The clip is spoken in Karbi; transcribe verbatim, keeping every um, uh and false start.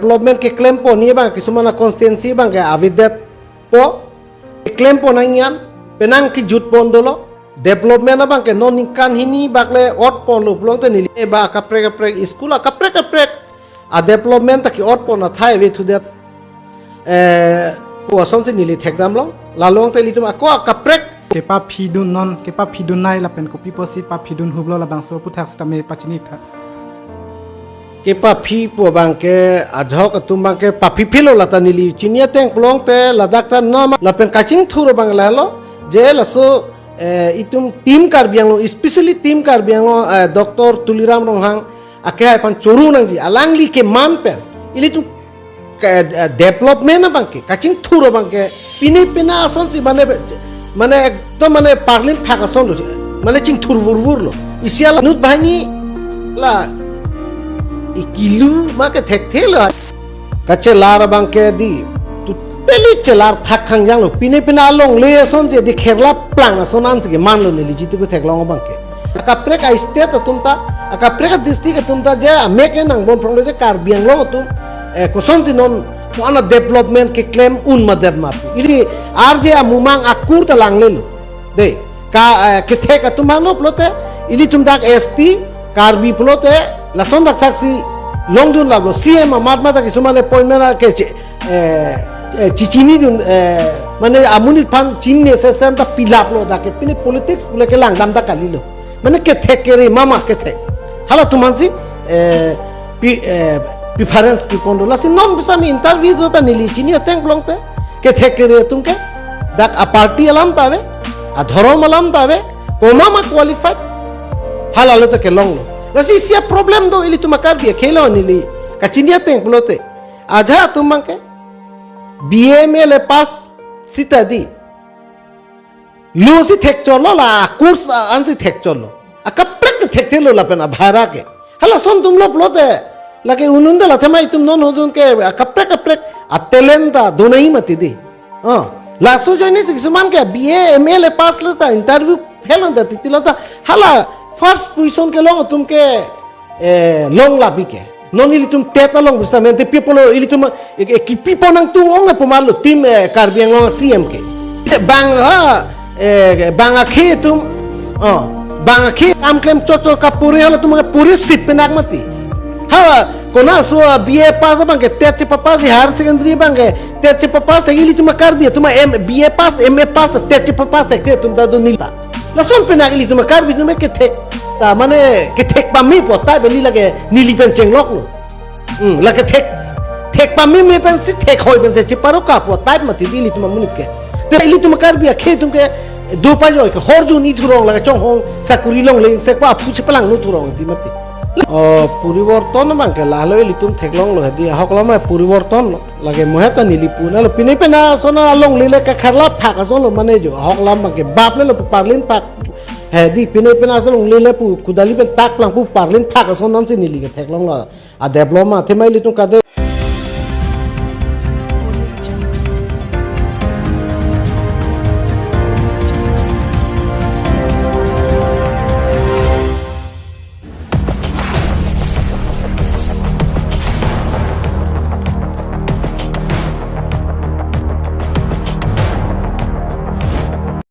Development keklem pon ni abang kisuman a constituency abangke avedetpo. Keklem pon nangji an, penang kejut pon dolo. Development abangke non ningkan hini bak le ot ponlo pulote neli ba kaprek kaprek school a kaprek kaprek a development ta ke-ot pon athai ave thudet. Eh, pu asonsi neli thekdam long, la long te ilitum ako a kaprek. Kepaphidun non, kepaphidun nai lapen kopi pusi paphidun hublo labangso aputhak sitame pachini tha. Kepaphi pu abangke ajahak atum abangke paphi philo lata neli chini ateng pulote ladak ta nama lapen kachingthur abang lalo je laso, eh, itum Team Karbi Anglong, especially Team Karbi Anglong, eh, Doctor Tuliram Ronghang akehai aphan choro nangji, alangli keman pen ilitum ke, eh, development abangke, kachingthur abangke, pine pina asonsi mane, mane ekdom mane parlin phak ason lo, mane chingthur vurvur lo. Isi alanut banghini la ikilu ma kethekthelo. Kachelar abangke di, totally chelar phak khangjang lo. Pine pina alongle asonsi di kherla plang ason ansi keman lo neli jitu ketheklong abangke. Akaprek a-state atum ta, akaprek a-district atum ta je amek ke nang bon prong lo je Karbi Anglong atum, eh, kosonsi non, non a development keklem un madet ma pu. Ili arje amumang akur ta langlelo. Dei, ka, eh, kethek atum ano pulote, ilitum dak S T, Karbi pulote, lason dak thaksi longdun lablo. C M amat mata kisuman appointment a keche, eh, eh, chichinidun, eh, mane amonit aphan chinine sesen ta pilaplo dak ke pine politics pule kelangdam ta kalilo. Mane kethek kere mama kethek. Halatum ansi, eh, pi, eh, preference pipon do. Lasi non bisa mi interview do ta neli chini ateng pulote. Kethek kere atum ke. Dak a-party alam ta ave. Adhorom alam ta ave. Komat ma qualified. Halalo ta kelonglo. Lasi isi a-problem do ilitum a-Karbi akhei lo neli kachini ateng pulote. Ajahak atum abangke. B A M A le pass sita di. Lo si thekchotlo la, course, ah, ansi thekchotlo. Akaprek thekthelo lapen abhara ke. Halason atum lo pulote. Lake unun da la thema itum non hodun ke akaprek kaprek a-talent ta donai mati di. Ah, laso ajoine si kisuman ke B A M A le pass lo ta interview fail ta titilo ta. Hala first position kelong atum ke eh, long labi ke. Non ilitum TET along bisa mente people ilitum, eh, eh, kipi pon nangtung ong pu amarlo Team, eh, Karbi Anglong C M ke. Bang ha, eh, bang akhei atum, oh, bang akhei kam klem chotchot kapuri halatum kapuri sip penak mati. Ha, kona so, ah, B A pass abangke TET chepapass, higher secondary abangke TET chepapass, ta ilitum Karbi atum M, B A pass, M A pass, ta TET chepapass, ta ke atum ta do neli ta. Lason penak ilitum a-Karbi atum kethek. Ta mane kethek pame pu type neli lake neli pen chenglok lo. Hmm, lake thek, thek pameme pensi thek hoi pensi cheparo ka pu type mati di ilitum amonit ke. Te ilitum a-Karbi akhei atum ke do pajoi ke horjun ithurong lake chonghong sakuri longle sekwa aphu chepalang nu thurong di mati. Oh, poriborton abangke lalo ilitum theklonglo di ahok lam poriborton lo. Lake mohe ta neli pu nalo pine pina ason alongle le kakharla phak ason lo mane jo ahok lam abangke bap le lo parlin phak. He di pine pina ason longle le pu kudali pen tak plang pu parlin phak ason ansi neli ketheklonglo. A development athema ilitum kade.